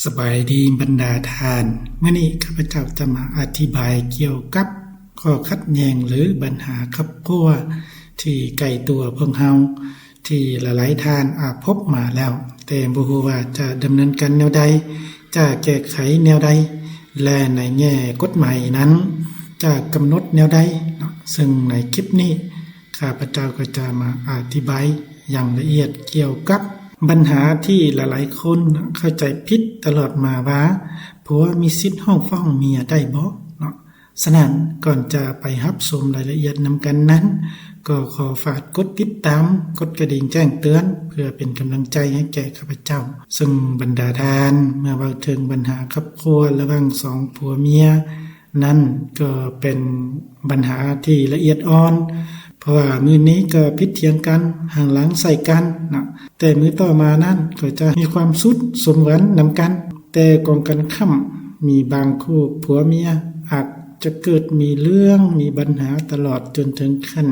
ສະບາຍດີບັນດາທ່ານ, ມື້ນີ້ຂ້າພະເຈົ້າຈະມາອະທິບາຍກ່ຽວກັບຂໍ້ຂັດແຍ່ງ ຫຼື ບັນຫາຄອບຄົວທີ່ໃກ້ຕົວພວກເຮົາ ທີ່ຫຼາຍໆທ່ານອາດພົບມາແລ້ວ, ແຕ່ບໍ່ຮູ້ວ່າຈະດຳເນີນການແນວໃດ, ຈະແກ້ໄຂແນວໃດ ແລະ ໃນແງ່ກົດໝາຍນັ້ນຈະກຳນົດແນວໃດເນາະ. ເຊິ່ງໃນຄລິບນີ້ ຂ້າພະເຈົ້າກໍຈະມາອະທິບາຍຢ່າງລະອຽດກ່ຽວກັບບັນຫາທີ່ຫຼາຍໆຄົນເຂົ້າໃຈຜິດຕະຫຼອດມາວ່າ ຜົວມີສິດຮ້ອງຟ້ອງເມຍໄດ້ບໍ່ເນາະ. ສະນັ້ນ ກ່ອນຈະໄປຮັບຊົມລາຍລະອຽດນຳກັນນັ້ນ ກໍຂໍຝາກກົດຕິດຕາມ, ກົດກະດິ່ງແຈ້ງເຕືອນ ເພື່ອເປັນກຳລັງໃຈໃຫ້ແກ່ຂ້າພະເຈົ້າ. ເຊິ່ງບັນດາທ່ານ ເມື່ອເວົ້າເຖິງບັນຫາຄອບຄົວລະຫວ່າງສອງຜົວເມຍ ນັ້ນກໍເປັນບັນຫາທີ່ລະອຽດອ່ອນ, ເພາະວ່າມື້ນີ້ກໍຜິດຖຽງກັນ, ຫັນຫຼັງໃສ່ກັນເນາະ, ແຕ່ມື້ຕໍ່ມານັ້ນກໍຈະມີຄວາມສຸກສົມຫວັງນຳກັນ. ແຕ່ກົງກັນຂ້າມ, ມີບາງຄູ່ຜົວເມຍອາດຈະເກີດມີເລື່ອງ, ມີບັນຫາຕະຫຼອດຈົນເຖິງຂັ້ນ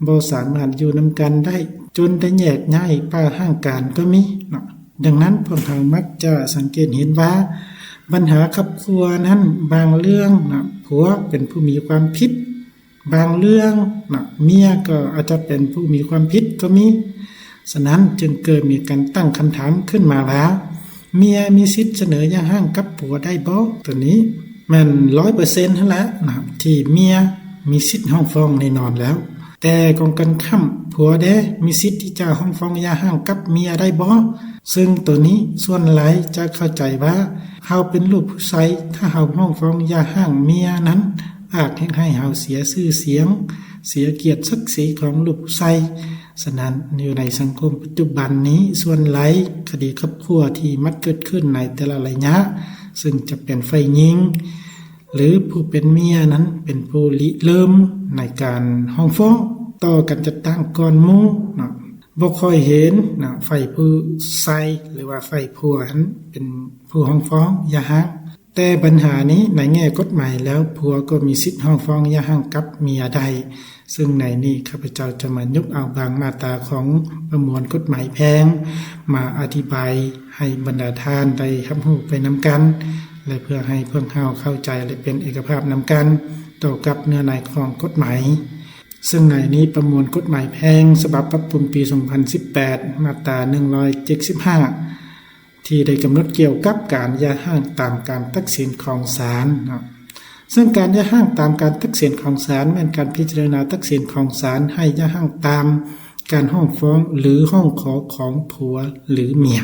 ບໍ່ສາມາດຢູ່ນຳກັນໄດ້, ຈົນໄດ້ແຍກຍ້າຍປະຮ່າງການກໍມີເນາະ. ດັ່ງນັ້ນ ພວກເຮົາມັກຈະສັງເກດເຫັນວ່າ ບັນຫາຄອບຄົວນັ້ນ ບາງເລື່ອງນະ ຜົວເປັນຜູ້ມີຄວາມຜິດ, ບາງເລື່ອງນະ ເມຍກໍອາດຈະເປັນຜູ້ມີຄວາມຜິດກໍມີ. ສະນັ້ນ ຈຶ່ງເກີດມີການຕັ້ງຄຳຖາມຂຶ້ນມາວ່າ ເມຍມີສິດສະເໜີຢ່າຮ້າງກັບຜົວໄດ້ບໍ່? ໂຕນີ້ແມ່ນຮ້ອຍເປີເຊັນຫັ້ນແຫຼະນະ ທີ່ເມຍມີສິດຮ້ອງຟ້ອງແນ່ນອນແລ້ວ. ແຕ່ກົງກັນຂ້າມ, ຜົວເດ ມີສິດທີ່ຈະຮ້ອງຟ້ອງຢ່າຮ້າງກັບເມຍໄດ້ບໍ່? ເຊິ່ງໂຕນີ້ສ່ວນຫຼາຍຈະເຂົ້າໃຈວ່າ ເຮົາເປັນລູກຜູ້ຊາຍ, ຖ້າເຮົາຮ້ອງຟ້ອງຢ່າຮ້າງເມຍນັ້ນ ອາດເຮັດໃຫ້ເຮົາເສຍຊື່ສຽງ, ເສຍກຽດສັກສີຂອງລູກຜູ້ຊາຍ. ສະນັ້ນ ຢູ່ໃນສັງຄົມປັດຈຸບັນນີ້, ສ່ວນຫຼາຍຄະດີຄອບຄົວທີ່ມັກເກີດຂຶ້ນໃນແຕ່ລະໄລຍະ, ເຊິ່ງຈະເປັນຝ່າຍຍິງ ຫຼື ຜູ້ເປັນເມຍນັ້ນເປັນຜູ້ລິເລີ່ມໃນການຮ້ອງຟ້ອງຕໍ່ການຈັດຕັ້ງກ່ອນໝູ່ເນາະ. ບໍ່ຄ່ອຍເຫັນນະ ຝ່າຍຜູ້ຊາຍ ຫຼືວ່າຝ່າຍຜົວຫັ້ນເປັນຜູ້ຮ້ອງຟ້ອງຢ່າຮ້າງ. ແຕ່ບັນຫານີ້ໃນແງ່ກົດໝາຍແລ້ວ ຜົວກໍມີສິດຮ້ອງຟ້ອງຢ່າຮ້າງກັບເມຍໄດ້. ເຊິ່ງໃນນີ້ຂ້າພະເຈົ້າຈະມາຍົກເອົາບາງມາດຕາຂອງປະມວນກົດໝາຍແພ່ງ ມາອະທິບາຍໃຫ້ບັນດາທ່ານໄດ້ຮັບຮູ້ໄປນຳກັນ ແລະ ເພື່ອໃຫ້ພວກເຮົາເຂົ້າໃຈ ແລະ ເປັນເອກະພາບນຳກັນຕໍ່ກັບເນື້ອໃນຂອງກົດໝາຍ. ເຊິ່ງໃນນີ້ປະມວນກົດໝາຍແພ່ງສະບັບປັບປຸງປີສອງພັນສິບແປດ ມາດຕາໜຶ່ງຮ້ອຍເຈັດສິບຫ້າ ທີ່ໄດ້ກຳນົດກ່ຽວກັບການຢ່າຮ້າງຕາມການຕັດສິນຂອງສານເນາະ. ເຊິ່ງການຢ່າຮ້າງຕາມການຕັດສິນຂອງສານ ແມ່ນການພິຈາລະນາຕັດສິນຂອງສານໃຫ້ຢ່າຮ້າງຕາມການຮ້ອງຟ້ອງ ຫຼື ຮ້ອງຂໍຂອງຜົວ ຫຼື ເມຍ.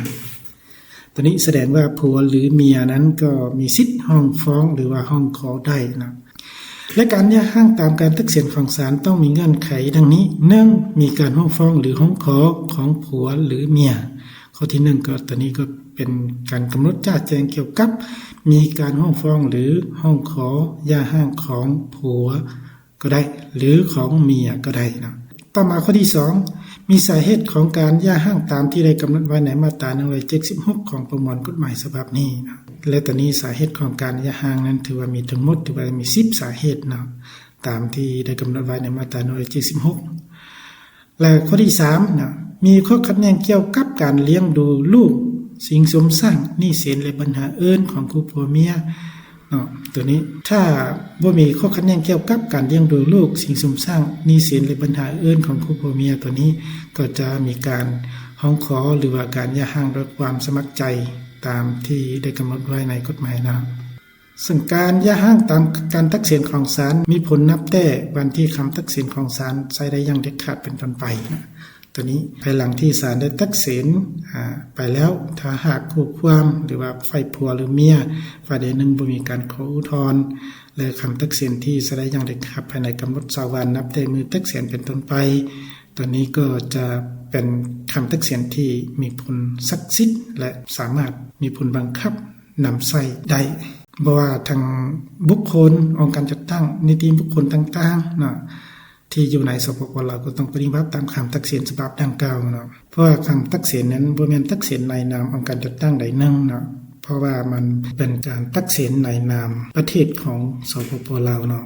ໂຕນີ້ສະແດງວ່າຜົວ ຫຼື ເມຍນັ້ນກໍມີສິດຮ້ອງຟ້ອງ ຫຼື ວ່າຮ້ອງຂໍໄດ້ເນາະ. ແລະ ການຢ່າຮ້າງຕາມການຕັດສິນຂອງສານຕ້ອງມີເງື່ອນໄຂດັ່ງນີ້, ໜຶ່ງ ມີການຮ້ອງຟ້ອງ ຫຼື ຮ້ອງຂໍຂອງຜົວ ຫຼື ເມຍ. ຂໍ້ທີໜຶ່ງ ກໍ ໂຕນີ້ກໍເປັນການກຳນົດຈະແຈ້ງກ່ຽວກັບມີການຮ້ອງຟ້ອງ ຫຼື ຮ້ອງຂໍຢ່າຮ້າງຂອງຜົວກໍໄດ້ ຫຼື ຂອງເມຍກໍໄດ້ເນາະ. ຕໍ່ມາຂໍ້ທີສອງ ມີສາເຫດຂອງການຢ່າຮ້າງຕາມທີ່ໄດ້ກຳນົດໄວ້ໃນມາດຕາໜຶ່ງຮ້ອຍເຈັດສິບຫົກຂອງປະມວນກົດໝາຍສະບັບນີ້ເນາະ. ແລະ ໂຕນີ້ສາເຫດຂອງການຢ່າຮ້າງນັ້ນຖືວ່າມີທັງໝົດ ຖືວ່າມີສິບສາເຫດເນາະ ຕາມທີ່ໄດ້ກຳນົດໄວ້ໃນມາດຕາໜຶ່ງຮ້ອຍເຈັດສິບຫົກ. ແລະ ຂໍ້ທີສາມນະ ມີຂໍ້ຂັດແຍ່ງກ່ຽວກັບການລ້ຽງດູລູກ, ສິ່ງສຸມສ້າງ, ໜີ້ສິນ ແລະ ບັນຫາອື່ນຂອງຄູ່ຜົວເມຍເນາະ. ໂຕນີ້ ຖ້າບໍ່ມີຂໍ້ຂັດແຍ່ງກ່ຽວກັບການລ້ຽງດູລູກ, ສິ່ງສຸມສ້າງ, ໜີ້ສິນ ແລະ ບັນຫາອື່ນຂອງຄູ່ຜົວເມຍ, ໂຕນີ້ກໍຈະມີການຮ້ອງຂໍ ຫຼືວ່າການຢ່າຮ້າງດ້ວຍຄວາມສະໝັກໃຈ ຕາມທີ່ໄດ້ກຳນົດໄວ້ໃນກົດໝາຍນະ. ເຊິ່ງການຢ່າຮ້າງຕາມການຕັດສິນຂອງສານ ມີຜົນນັບແຕ່ວັນທີ່ຄຳຕັດສິນຂອງສານໃຊ້ໄດ້ຢ່າງເດັດຂາດເປັນຕົ້ນໄປນະ. ໂຕນີ້ ພາຍຫຼັງທີ່ສານໄດ້ຕັດສິນ ອາ ໄປແລ້ວ, ຖ້າຫາກຄູ່ຄວາມ ຫຼືວ່າຝ່າຍຜົວ ຫຼື ເມຍ ຝ່າຍໃດໜຶ່ງບໍ່ມີການຂໍອຸທອນ ແລະ ຄຳຕັດສິນທີ່ໃຊ້ໄດ້ຢ່າງເດັດຂາດພາຍໃນກຳນົດຊາວວັນ ນັບແຕ່ມື້ຕັດສິນເປັນຕົ້ນໄປ, ໂຕນີ້ກໍຈະເປັນຄຳຕັດສິນທີ່ມີຜົນສັກສິດ ແລະ ສາມາດມີຜົນບັງຄັບ ນຳໃຊ້ໄດ້. ບໍ່ວ່າທັງບຸກຄົນ, ອົງການຈັດຕັ້ງ, ນິຕິບຸກຄົນຕ່າງໆເນາະ ທີ່ຢູ່ໃນ ສປປ ລາວ ກໍຕ້ອງປະຕິບັດຕາມຄຳຕັດສິນສະບັບດັ່ງກ່າວເນາະ. ເພາະວ່າຄຳຕັດສິນນັ້ນບໍ່ແມ່ນຕັດສິນໃນນາມອົງການຈັດຕັ້ງໃດໜຶ່ງເນາະ, ເພາະວ່າມັນເປັນການຕັດສິນໃນນາມປະເທດຂອງ ສປປ ລາວ ເນາະ.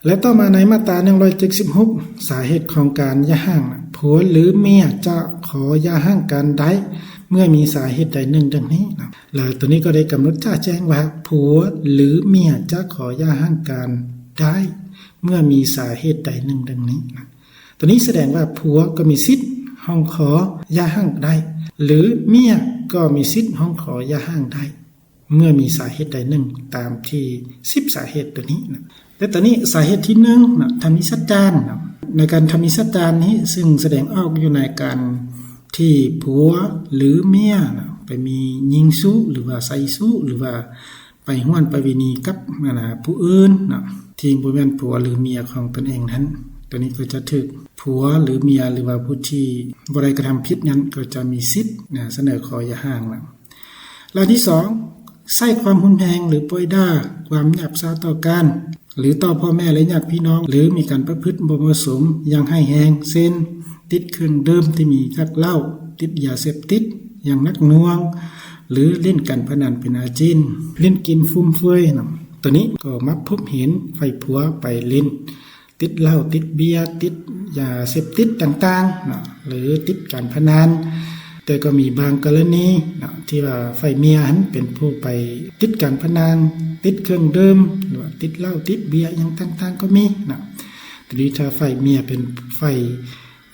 ແລະ ຕໍ່ມາໃນມາດຕາໜຶ່ງຮ້ອຍເຈັດສິບຫົກ ສາເຫດຂອງການຢ່າຮ້າງ, ຜົວ ຫຼື ເມຍ ຈະຂໍຢ່າຮ້າງກັນໄດ້ ເມື່ອມີສາເຫດໃດໜຶ່ງດັ່ງນີ້ນະ. ແລະ ຕົວນີ້ກໍໄດ້ກຳນົດຈະແຈ້ງວ່າ ຜົວ ຫຼື ເມຍ ຈະຂໍຢ່າຮ້າງກັນໄດ້ ເມື່ອມີສາເຫດໃດໜຶ່ງດັ່ງນີ້ນະ. ຕົວນີ້ສະແດງວ່າຜົວກໍມີສິດຮ້ອງຂໍຢ່າຮ້າງໄດ້ ຫຼື ເມຍກໍມີສິດຮ້ອງຂໍຢ່າຮ້າງໄດ້ ເມື່ອມີສາເຫດໃດໜຶ່ງຕາມທີ່ສິບສາເຫດຕົວນີ້ນະ. ແລະ ຕົວນີ້ສາເຫດທີໜຶ່ງນະ ທຳອິດສັດຈານນະ. ໃນການທຳອິດສັດຈານນີ້ ຊຶ່ງສະແດງອອກຢູ່ໃນການທີ່ຜົວ ຫຼື ເມຍນະ ໄປມີຍິງຊູ້ ຫຼືວ່າໃຊ້ຊູ້ ຫຼືວ່າ ໄປຮ່ວມປະເວນີກັບ ອັນນາ ຜູ້ອື່ນເນາະ ທີ່ບໍ່ແມ່ນຜົວ ຫຼື ເມຍຂອງຕົນເອງນັ້ນ, ຕົວນີ້ກໍຈະຖືກຜົວ ຫຼື ເມຍ ຫຼືວ່າຜູ້ທີ່ບໍ່ໄດ້ກະທຳຜິດນັ້ນ ກໍຈະມີສິດນະ ສະເໜີຂໍຢ່າຮ້າງນະ. ແລະ ທີສອງ ໃຊ້ຄວາມຮຸນແຮງ ຫຼື ປ້ອຍດ່າ ຄວາມຫຍາບຊ້າຕໍ່ກັນ ຫຼື ຕໍ່ພໍ່ແມ່ ແລະ ຍາດພີ່ນ້ອງ ຫຼື ມີການປະພຶດບໍ່ເໝາະສົມຢ່າງຮ້າຍແຮງ ເຊັ່ນ ຕິດເຄື່ອງດື່ມທີ່ມີຈາກເຫຼົ້າ, ຕິດຢາເສບຕິດຢ່າງໜັກໜ່ວງ ຫຼື ຫຼິ້ນການພະນັນເປັນອາຈີນ, ຫຼິ້ນກິນຟຸມເຟືອຍນຳ. ຕົວນີ້ກໍມັກພົບເຫັນໄຟຜົວໄປຫຼິ້ນ ຕິດເຫຼົ້າ ຕິດເບຍ ຕິດຢາເສບຕິດຕ່າງໆເນາະ ຫຼື ຕິດການພະນັນ. ແຕ່ກໍມີບາງກໍລະນີເນາະ ທີ່ວ່າຝ່າຍເມຍຫັ້ນເປັນຜູ້ໄປຕິດການພະນັນ, ຕິດເຄື່ອງດື່ມ ຫຼືວ່າຕິດເຫຼົ້າ ຕິດເບຍຫຍັງຕ່າງໆກໍມີເນາະ. ທີນີ້ຖ້າຝ່າຍເມຍເປັນຝ່າຍ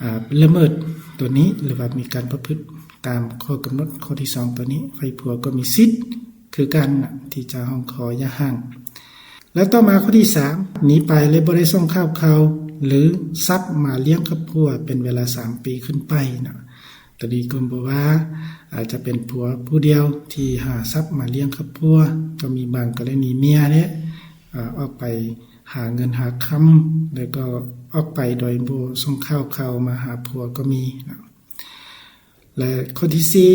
ອ່າ ລະເມີດຕົວນີ້ ຫຼືວ່າມີການປະພຶດຕາມຂໍ້ກຳນົດຂໍ້ທີສອງຕົວນີ້ ຝ່າຍຜົວກໍມີສິດຄືກັນນະ ທີ່ຈະຮ້ອງຂໍຢ່າຮ້າງ. ແລະ ຕໍ່ມາຂໍ້ທີສາມ ໜີໄປແລະບໍ່ໄດ້ສົ່ງຂ່າວຄາວ ຫຼື ຊັບມາລ້ຽງຄອບຄົວເປັນເວລາສາມປີຂຶ້ນໄປນະ. ຕົວນີ້ກໍບໍ່ວ່າ ອາດຈະເປັນຜົວຜູ້ດຽວທີ່ຫາຊັບມາລ້ຽງຄອບຄົວ, ກໍມີບາງກໍລະນີເມຍເດ້ ອາ ອອກໄປຫາເງິນຫາຄຳ ແລ້ວກໍອອກໄປໂດຍບໍ່ສົ່ງຂ່າວຄາວມາຫາຜົວກໍມີນະ. ແລະ ຂໍ້ທີສີ່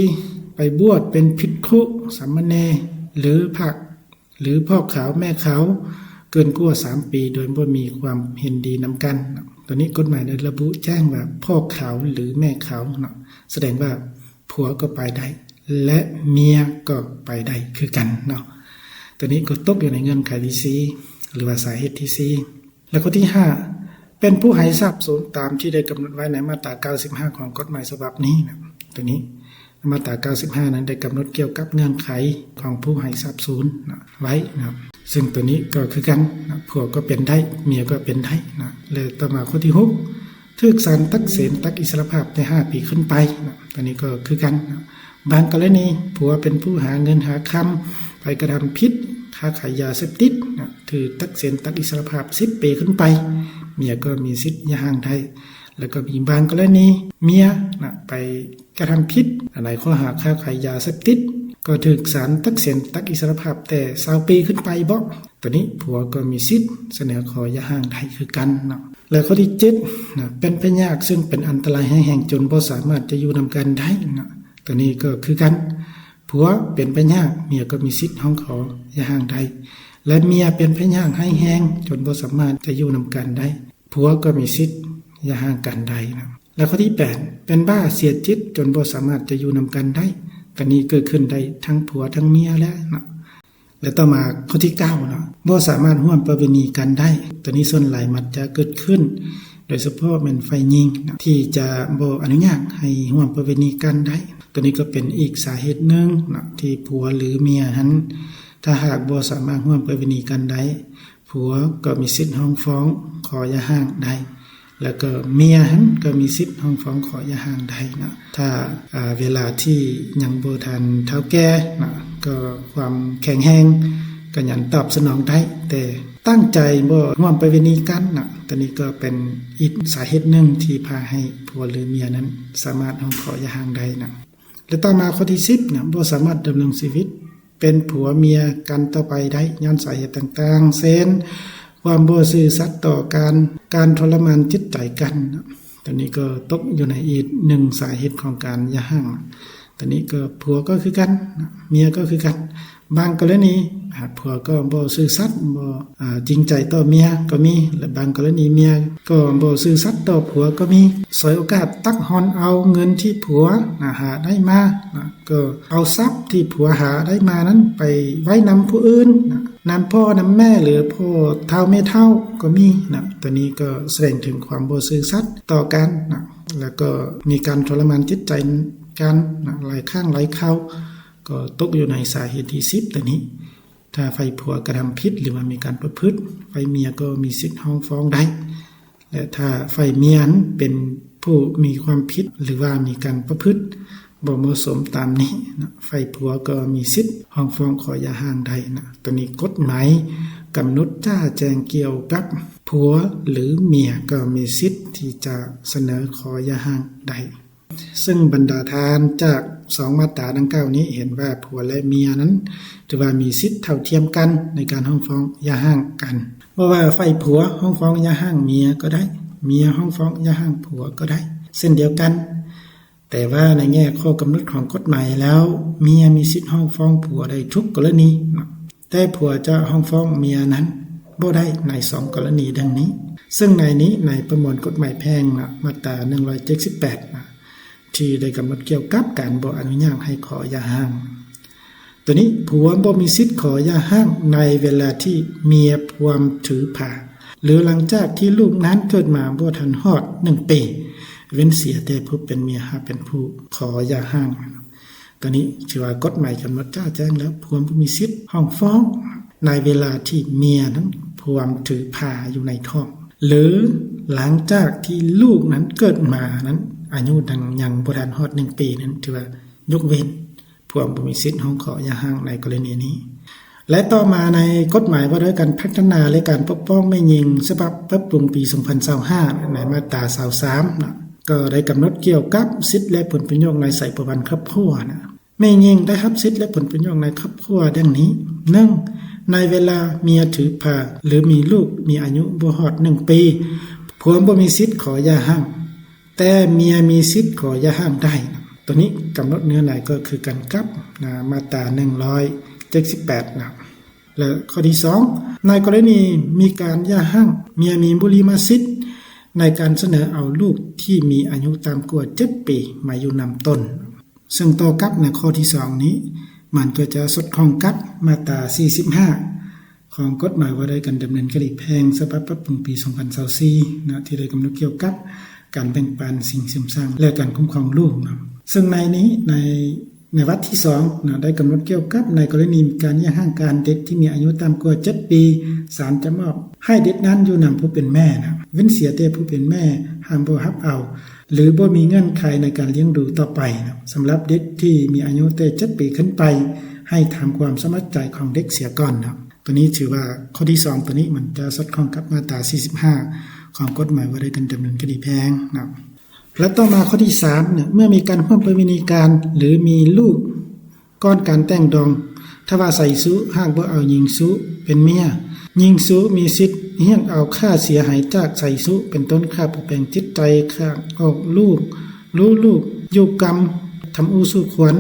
ໄປບວດເປັນພິກຂຸ ສາມະເນ ຫຼື ພະ ຫຼື ພໍ່ຂາວແມ່ຂາວເກີນກວ່າສາມປີ ໂດຍບໍ່ມີຄວາມເຫັນດີນຳກັນ. ຕົວນີ້ກົດໝາຍໄດ້ລະບຸແຈ້ງວ່າ ພໍ່ຂາວ ຫຼື ແມ່ຂາວເນາະ, ສະແດງວ່າຜົວກໍໄປໄດ້ ແລະ ເມຍກໍໄປໄດ້ຄືກັນເນາະ. ຕົວນີ້ກໍຕົກຢູ່ໃນເງື່ອນໄຂທີສີ່ ຫຼືວ່າສາເຫດທີສີ່. ແລະ ຂໍ້ທີຫ້າ ເປັນຜູ້ຫາຍສາບສູນຕາມທີ່ໄດ້ກຳນົດໄວ້ໃນມາດຕາເກົ້າສິບຫ້າຂອງກົດໝາຍສະບັບນີ້ນະ. ຕົວນີ້ ມາດຕາເກົ້າສິບຫ້ານັ້ນໄດ້ກຳນົດກ່ຽວກັບເງື່ອນໄຂຂອງຜູ້ຫາຍສາບສູນນະ ໄວ້ນະ, ຊຶ່ງຕົວນີ້ກໍຄືກັນນະ ຜົວກໍເປັນໄດ້ ເມຍກໍເປັນໄດ້ນະ. ແລະ ຕໍ່ມາຂໍ້ທີຫົກ ຖືກສານຕັດສິນຕັດອິດສະຫຼະພາບແຕ່ຫ້າປີຂຶ້ນໄປນະ, ຕົວນີ້ກໍຄືກັນນະ. ບາງກໍລະນີ ຜົວເປັນຜູ້ຫາເງິນຫາຄຳ ໄປກະທຳຜິດຄ້າຂາຍຢາເສບຕິດນະ, ຖືກຕັດສິນຕັດອິດສະຫຼະພາບສິບປີຂຶ້ນໄປ, ເມຍກໍມີສິດຢ່າຮ້າງໄດ້. ແລ້ວກໍມີບາງກໍລະນີ ເມຍນະ ໄປກະທຳຜິດໃນຂໍ້ຫາຄ້າຂາຍຢາເສບຕິດ ກໍຖືກສານຕັດສິນຕັດອິດສະຫຼະພາບແຕ່ຊາວປີຂຶ້ນໄປບໍ, ຕົວນີ້ຜົວກໍມີສິດສະເໜີຂໍຢ່າຮ້າງໄດ້ຄືກັນເນາະ. ແລະ ຂໍ້ທີເຈັດນະ ເປັນພະຍາດຊຶ່ງເປັນອັນຕະລາຍຮ້າຍແຮງຈົນບໍ່ສາມາດຈະຢູ່ນຳກັນໄດ້ນະ, ຕົວນີ້ກໍຄືກັນ ຜົວເປັນພະຍາດ ເມຍກໍມີສິດຮ້ອງຂໍຢ່າຮ້າງໄດ້ ແລະ ເມຍເປັນພະຍາດຮ້າຍແຮງຈົນບໍ່ສາມາດຈະຢູ່ນຳກັນໄດ້ ຜົວກໍມີສິດຢ່າຮ້າງກັນໄດ້ນະ. ແລະ ຂໍ້ທີແປດ ເປັນບ້າເສຍຈິດຈົນບໍ່ສາມາດຈະຢູ່ນຳກັນໄດ້, ຕົວນີ້ເກີດຂຶ້ນໄດ້ທັງຜົວທັງເມຍແຫຼະເນາະ. ແລະ ຕໍ່ມາຂໍ້ທີເກົ້າເນາະ ບໍ່ສາມາດຮ່ວມປະເວນີກັນໄດ້, ຕົວນີ້ສ່ວນຫຼາຍມັກຈະເກີດຂຶ້ນ ໂດຍສະເພາະແມ່ນຝ່າຍຍິງນະ ທີ່ຈະບໍ່ອະນຸຍາດໃຫ້ຮ່ວມປະເວນີກັນໄດ້. ຕົວນີ້ກໍເປັນອີກສາເຫດໜຶ່ງເນາະ ທີ່ຜົວ ຫຼື ເມຍຫັ້ນ ຖ້າຫາກບໍ່ສາມາດຮ່ວມປະເວນີກັນໄດ້ ຜົວກໍມີສິດຮ້ອງຟ້ອງຂໍຢ່າຮ້າງໄດ້ ແລ້ວກໍເມຍຫັ້ນກໍມີສິດຮ້ອງຟ້ອງຂໍຢ່າຮ້າງໄດ້ເນາະ ຖ້າ ອາ ເວລາທີ່ຍັງບໍ່ທັນເຖົ້າແກ່ເນາະ ກໍຄວາມແຂງແຮງກໍຍັງຕອບສະໜອງໄດ້ ແຕ່ຕັ້ງໃຈບໍ່ຮ່ວມປະເວນີກັນເນາະ. ຕົວນີ້ກໍເປັນອີກສາເຫດໜຶ່ງທີ່ພາໃຫ້ຜົວ ຫຼື ເມຍນັ້ນສາມາດຮ້ອງຂໍຢ່າຮ້າງໄດ້ເນາະ. ແລະ ຕໍ່ມາຂໍ້ທີສິບນະ ບໍ່ສາມາດດຳລົງຊີວິດເປັນຜົວເມຍກັນຕໍ່ໄປໄດ້ ຍ້ອນສາເຫດຕ່າງໆ ເຊັ່ນ ຄວາມບໍ່ຊື່ສັດຕໍ່ກັນ, ການທໍລະມານຈິດໃຈກັນນະ. ຕົວນີ້ກໍຕົກຢູ່ໃນອີກໜຶ່ງສາເຫດຂອງການຢ່າຮ້າງ. ຕົວນີ້ກໍຜົວກໍຄືກັນນະ, ເມຍກໍຄືກັນ. ບາງກໍລະນີ ອາ ຜົວກໍບໍ່ຊື່ສັດ, ບໍ່ ອາ ຈິງໃຈຕໍ່ເມຍກໍມີ ແລະ ບາງກໍລະນີເມຍກໍບໍ່ຊື່ສັດຕໍ່ຜົວກໍມີ. ສວຍໂອກາດຕັກຮ່ອນເອົາເງິນທີ່ຜົວນະຫາໄດ້ມານະ, ກໍເອົາຊັບທີ່ຜົວຫາໄດ້ມານັ້ນໄປໄວ້ນຳຜູ້ອື່ນນະ, ນຳພໍ່ນຳແມ່ ຫຼື ພໍ່ເຖົ້າແມ່ເຖົ້າກໍມີນະ. ຕົວນີ້ກໍສະແດງເຖິງຄວາມບໍ່ຊື່ສັດຕໍ່ກັນນະ, ແລ້ວກໍມີການທໍລະມານຈິດໃຈ ກັນນະ ຫຼາຍຄັ້ງຫຼາຍຄາວ ກໍຕົກຢູ່ໃນສາເຫດທີສິບໂຕນີ້. ຖ້າຝ່າຍຜົວກະທຳຜິດ ຫຼືວ່າມີການປະພຶດ, ຝ່າຍເມຍກໍມີສິດຮ້ອງຟ້ອງໄດ້. ແລະ ຖ້າຝ່າຍເມຍນັ້ນເປັນຜູ້ມີຄວາມຜິດ ຫຼືວ່າມີການປະພຶດບໍ່ເໝາະສົມຕາມນີ້ນະ, ຝ່າຍຜົວກໍມີສິດຮ້ອງຟ້ອງຂໍຢ່າຮ້າງໄດ້ນະ. ໂຕນີ້ກົດໝາຍກຳນົດຈະແຈ້ງກ່ຽວກັບຜົວ ຫຼື ເມຍກໍມີສິດທີ່ຈະສະເໜີຂໍຢ່າຮ້າງໄດ້. ເຊິ່ງບັນດາທ່ານຈາກສອງມາດຕາດັ່ງກ່າວນີ້ເຫັນວ່າຜົວ ແລະ ເມຍນັ້ນຖືວ່າມີສິດເທົ່າທຽມກັນໃນການຮ້ອງຟ້ອງຢ່າຮ້າງກັນ. ບໍ່ວ່າຝ່າຍຜົວຮ້ອງຟ້ອງຢ່າຮ້າງເມຍກໍໄດ້, ເມຍຮ້ອງຟ້ອງຢ່າຮ້າງຜົວກໍໄດ້ເຊັ່ນດຽວກັນ. ແຕ່ວ່າໃນແງ່ຂໍ້ກຳນົດຂອງກົດໝາຍແລ້ວ, ເມຍມີສິດຮ້ອງຟ້ອງຜົວໄດ້ທຸກກໍລະນີເນາະ, ແຕ່ຜົວຈະຮ້ອງຟ້ອງເມຍນັ້ນບໍ່ໄດ້ໃນສອງກໍລະນີດັ່ງນີ້. ເຊິ່ງໃນນີ້, ໃນປະມວນກົດໝາຍແພ່ງນະ, ມາດຕາໜຶ່ງຮ້ອຍເຈັດສິບແປດນະ, ທີ່ໄດ້ກຳນົດກ່ຽວກັບການບໍ່ອະນຸຍາດໃຫ້ຂໍຢ່າຮ້າງ. ໂຕນີ້, ຜົວບໍ່ມີສິດຂໍຢ່າຮ້າງໃນເວລາທີ່ເມຍພວມຖືພາ ຫຼື ຫຼັງຈາກທີ່ລູກນັ້ນເກີດມາບໍ່ທັນຮອດໜຶ່ງປີ, ເວັ້ນເສຍແຕ່ຜູ້ເປັນເມຍຫາເປັນຜູ້ຂໍຢ່າຮ້າງ. ໂຕນີ້ຖືວ່າກົດໝາຍກຳນົດຈະແຈ້ງແລ້ວ, ຜົວບໍ່ມີສິດຮ້ອງຟ້ອງໃນເວລາທີ່ເມຍນັ້ນພວມຖືພາຢູ່ໃນທ້ອງ ຫຼື ຫຼັງຈາກທີ່ລູກນັ້ນເກີດມານັ້ນ, ອາຍຸນັ້ນຍັງບໍ່ທັນຮອດໜຶ່ງປີນັ້ນ, ຖືວ່າຍົກເວັ້ນ. ພວມບໍ່ມີສິດຮ້ອງຂໍຢ່າຮ້າງໃນກໍລະນີນີ້. ແລະ ຕໍ່ມາໃນກົດໝາຍວ່າດ້ວຍການພັດທະນາ ແລະ ການປົກປ້ອງແມ່ຍິງ ສະບັບປັບປຸງປີສອງພັນຊາວຫ້າ ໃນມາດຕາຊາວສາມນະ, ກໍໄດ້ກຳນົດກ່ຽວກັບສິດ ແລະ ຜົນປະໂຫຍດໃນສາຍພົວພັນຄອບຄົວນະ. ແມ່ຍິງໄດ້ຮັບສິດ ແລະ ຜົນປະໂຫຍດໃນຄອບຄົວດັ່ງນີ້, ໜຶ່ງ ໃນເວລາເມຍຖືພາ ຫຼື ມີລູກ ມີອາຍຸບໍ່ຮອດໜຶ່ງປີ, ຜົວບໍ່ມີສິດຂໍຢ່າຮ້າງ. ແຕ່ເມຍມີສິດຂໍຢ່າຮ້າງໄດ້. ໂຕນີ້ກຳນົດເນື້ອໃນກໍຄືກັນກັບນະ ມາດຕາໜຶ່ງຮ້ອຍເຈັດສິບແປດນະ. ແລະ ຂໍ້ທີສອງ ໃນກໍລະນີມີການຢ່າຮ້າງ, ເມຍມີບຸລິມະສິດໃນການສະເໜີເອົາລູກທີ່ມີອາຍຸຕ່ຳກວ່າເຈັດປີມາຢູ່ນຳຕົນ. ເຊິ່ງຕໍ່ກັບໃນຂໍ້ທີສອງນີ້, ມັນກໍຈະສອດຄ່ອງກັບມາດຕາສີ່ສິບຫ້າ ຂອງກົດໝາຍວ່າດ້ວຍການດຳເນີນຄະດີແພ່ງ ສະບັບປັບປຸງປີສອງພັນຊາວສີ່ນະ, ທີ່ໄດ້ກຳນົດກ່ຽວກັບການແບ່ງປັນສິ່ງເສີມສ້າງ ແລະ ການຄຸ້ມຄອງລູກນະ. ເຊິ່ງໃນນີ້, ໃນ, ໃນວັດທີສອງນະ, ໄດ້ກຳນົດກ່ຽວກັບໃນກໍລະນີການຢ່າຮ້າງກັນ, ເດັກທີ່ມີອາຍຸຕ່ຳກວ່າເຈັດປີ, ສານຈະມອບໃຫ້ເດັກນັ້ນຢູ່ນຳຜູ້ເປັນແມ່ນະ, ເວັ້ນເສຍແຕ່ຜູ້ເປັນແມ່ຫ້າມບໍ່ຮັບເອົາ ຫຼື ບໍ່ມີເງື່ອນໄຂໃນການລ້ຽງດູຕໍ່ໄປນະ. ສຳລັບເດັກທີ່ມີອາຍຸແຕ່ເຈັດປີຂຶ້ນໄປ, ໃຫ້ຕາມຄວາມສະໝັກໃຈຂອງເດັກເສຍກ່ອນນະ. ໂຕນີ້ຖືວ່າຂໍ້ທີສອງໂຕນີ້ມັນຈະສອດຄ່ອງກັບມາດຕາສີ່ສິບຫ້າ ຂອງກົດໝາຍວ່າດ້ວຍການດຳເນີນຄະດີແພ່ງນະ. ແລະ ຕໍ່ມາຂໍ້ທີສາມນະ, ເມື່ອມີການຮ່ວມປະເວນີກັນ ຫຼື ມີລູກ ກ່ອນການແຕ່ງດອງ, ຖ້າວ່າຊາຍຊູ້ຫາກບໍ່ເອົາຍິງຊູ້ເປັນເມຍ, ຍິງຊູ້ມີສິດຮຽກເອົາຄ່າເສຍຫາຍຈາກຊາຍຊູ້ ເປັນຕົ້ນ ຄ່າປົວແປງຈິດໃຈ, ຄ່າອອກລູກ, ຮູ້ລູກ, ຢູ່ກຳ, ທຳອູ້ສູ່ຄວນ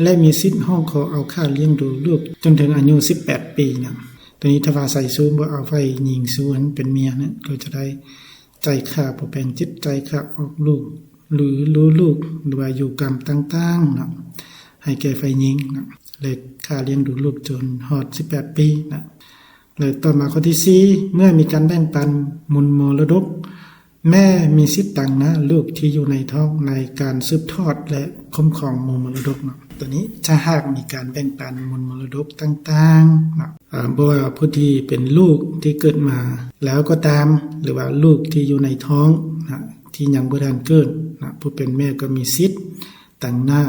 ແລະ ມີສິດຮ້ອງຂໍເອົາຄ່າລ້ຽງດູລູກຈົນເຖິງອາຍຸສິບແປດປີນະ. ໂຕນີ້ຖ້າວ່າຊາຍຊູ້ບໍ່ເອົາຝ່າຍຍິງຊູ້ຫັ້ນເປັນເມຍນະ, ກໍຈະໄດ້ ຈ່າຍຄ່າປົວແປງຈິດໃຈ, ຄ່າອອກລູກ ຫຼື ຮູ້ລູກ ຫຼືວ່າຢູ່ກຳຕ່າງໆເນາະ ໃຫ້ແກ່ຝ່າຍຍິງເນາະ ແລະ ຄ່າລ້ຽງດູລູກຈົນຮອດສິບແປດປີເນາະ. ແລະ ຕໍ່ມາຂໍ້ທີສີ່ ເມື່ອມີການແບ່ງປັນມູນມໍລະດົກ, ແມ່ມີສິດຕາງໜ້າລູກທີ່ຢູ່ໃນທ້ອງໃນການສືບທອດ ແລະ ຄຸ້ມຄອງມູນມໍລະດົກເນາະ. ໂຕນີ້ ຖ້າຫາກມີການແບ່ງປັນມູນມໍລະດົກຕ່າງໆເນາະ, ເອີ ບໍ່ວ່າຜູ້ທີ່ເປັນລູກທີ່ເກີດມາແລ້ວກໍຕາມ ຫຼືວ່າລູກທີ່ຢູ່ໃນທ້ອງນະ ທີ່ຍັງບໍ່ທັນເກີດນະ, ຜູ້ເປັນແມ່ກໍມີສິດຕາງໜ້າ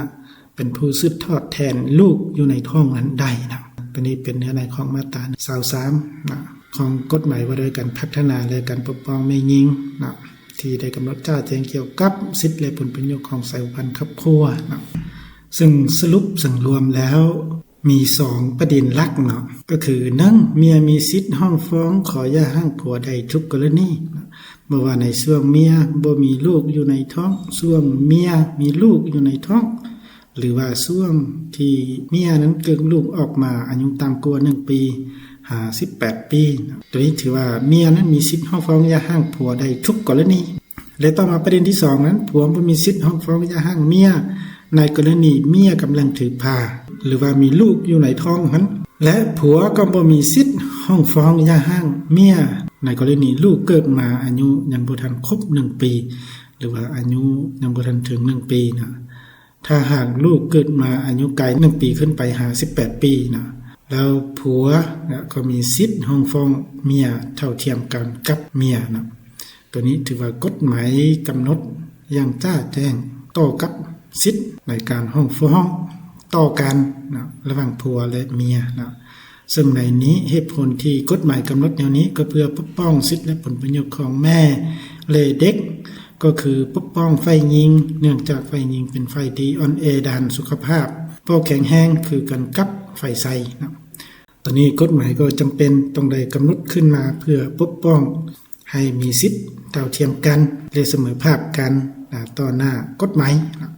ເປັນຜູ້ສືບທອດແທນລູກຢູ່ໃນທ້ອງນັ້ນໄດ້ນະ. ໂຕນີ້ເປັນເນື້ອໃນຂອງມາດຕາຊາວສາມນະ ຂອງກົດໝາຍວ່າດ້ວຍການພັດທະນາ ແລະ ການປົກປ້ອງແມ່ຍິງນະ ທີ່ໄດ້ກຳນົດຈະແຈ້ງກ່ຽວກັບສິດ ແລະ ຜົນປະໂຫຍດຂອງສາຍພົວພັນຄອບຄົວເນາະ. ເຊິ່ງສະຫຼຸບສັງລວມແລ້ວມີສອງປະເດັນຫຼັກເນາະ, ກໍຄື ໜຶ່ງ ເມຍມີສິດຮ້ອງຟ້ອງຂໍຢ່າຮ້າງຜົວໄດ້ທຸກກໍລະນີເນາະ, ບໍ່ວ່າໃນຊ່ວງເມຍບໍ່ມີລູກຢູ່ໃນທ້ອງ, ຊ່ວງເມຍມີລູກຢູ່ໃນທ້ອງ, ຫຼືວ່າຊ່ວງທີ່ເມຍນັ້ນເກີດລູກອອກມາອາຍຸຕ່ຳກວ່າໜຶ່ງປີຫາສິບແປດປີ. ໂຕນີ້ຖືວ່າເມຍນັ້ນມີສິດຮ້ອງຟ້ອງຢ່າຮ້າງຜົວໄດ້ທຸກກໍລະນີ. ແລະ ຕໍ່ມາປະເດັນທີສອງນັ້ນ, ຜົວບໍ່ມີສິດຮ້ອງຟ້ອງຢ່າຮ້າງເມຍໃນກໍລະນີເມຍກຳລັງຖືພາ ຫຼືວ່າມີລູກຢູ່ໃນທ້ອງຫັ້ນ, ແລະ ຜົວກໍບໍ່ມີສິດຮ້ອງຟ້ອງຢ່າຮ້າງເມຍໃນກໍລະນີລູກເກີດມາອາຍຸຍັງບໍ່ທັນຄົບໜຶ່ງປີ ຫຼືວ່າອາຍຸຍັງບໍ່ທັນເຖິງໜຶ່ງປີນະ. ຖ້າຫາກລູກເກີດມາອາຍຸກາຍໜຶ່ງປີຂຶ້ນໄປຫາສິບແປດປີນະ ແລ້ວຜົວນະ ກໍມີສິດຮ້ອງຟ້ອງເມຍເທົ່າທຽມກັນກັບເມຍນະ. ໂຕນີ້ຖືວ່າກົດໝາຍກຳນົດຢ່າງຈະແຈ້ງຕໍ່ກັບສິດໃນການຮ້ອງຟ້ອງຕໍ່ກັນນະ ລະຫວ່າງຜົວ ແລະ ເມຍນະ. ເຊິ່ງໃນນີ້ ເຫດຜົນທີ່ກົດໝາຍກຳນົດແນວນີ້ ກໍເພື່ອປົກປ້ອງສິດ ແລະ ຜົນປະໂຫຍດຂອງແມ່ ແລະ ເດັກ ກໍຄືປົກປ້ອງຝ່າຍຍິງ ເນື່ອງຈາກຝ່າຍຍິງເປັນຝ່າຍທີ່ອ່ອນແອດ້ານສຸຂະພາບ, ບໍ່ແຂງແຮງຄືກັນກັບຝ່າຍຊາຍເນາະ. ຕອນນີ້ກົດໝາຍກໍຈຳເປັນຕ້ອງໄດ້ກຳນົດຂຶ້ນມາເພື່ອປົກປ້ອງໃຫ້ມີສິດເທົ່າທຽມກັນ ແລະ ສະເໝີພາບກັນ ອາ ຕໍ່ໜ້າກົດໝາຍເນາະ.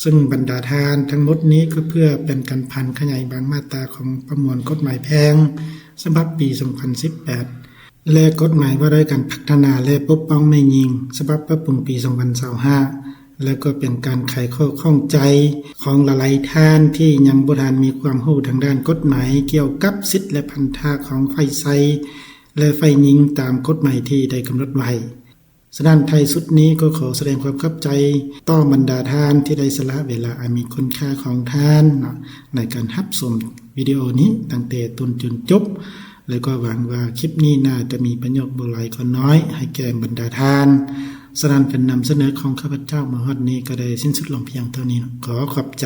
ເຊິ່ງບັນດາທ່ານທັງໝົດນີ້ກໍເພື່ອເປັນການຜັນຂະຫຍາຍບາງມາດຕາຂອງປະມວນກົດໝາຍແພ່ງສະບັບປີສອງພັນສິບແປດ ແລະ ກົດໝາຍວ່າດ້ວຍການພັດທະນາ ແລະ ປົກປ້ອງແມ່ຍິງສະບັບປັບປຸງປີສອງພັນຊາວຫ້າ ແລະ ກໍເປັນການໄຂຂໍ້ຂ້ອງໃຈຂອງຫຼາຍໆທ່ານທີ່ຍັງບໍ່ທັນມີຄວາມຮູ້ທາງດ້ານກົດໝາຍກ່ຽວກັບສິດ ແລະ ພັນທະຂອງຝ່າຍຊາຍ ແລະ ຝ່າຍຍິງຕາມກົດໝາຍທີ່ໄດ້ກຳນົດໄວ້. ສະນັ້ນ ທ້າຍສຸດນີ້ກໍຂໍສະແດງຄວາມຂອບໃຈຕໍ່ບັນດາທ່ານທີ່ໄດ້ສະຫຼະເວລາອັນມີຄຸນຄ່າຂອງທ່ານເນາະ ໃນການຮັບຊົມວິດີໂອນີ້ຕັ້ງແຕ່ຕົ້ນຈົນຈົບ ແລະ ກໍຫວັງວ່າຄລິບນີ້ໜ້າຈະມີປະໂຫຍດບໍ່ຫຼາຍກໍໜ້ອຍໃຫ້ແກ່ບັນດາທ່ານ. ສະນັ້ນ ການນຳສະເໜີຂອງຂ້າພະເຈົ້າມາຮອດນີ້ກໍໄດ້ສິ້ນສຸດລົງພຽງເທົ່ານີ້ເນາະ. ຂໍຂອບໃຈ.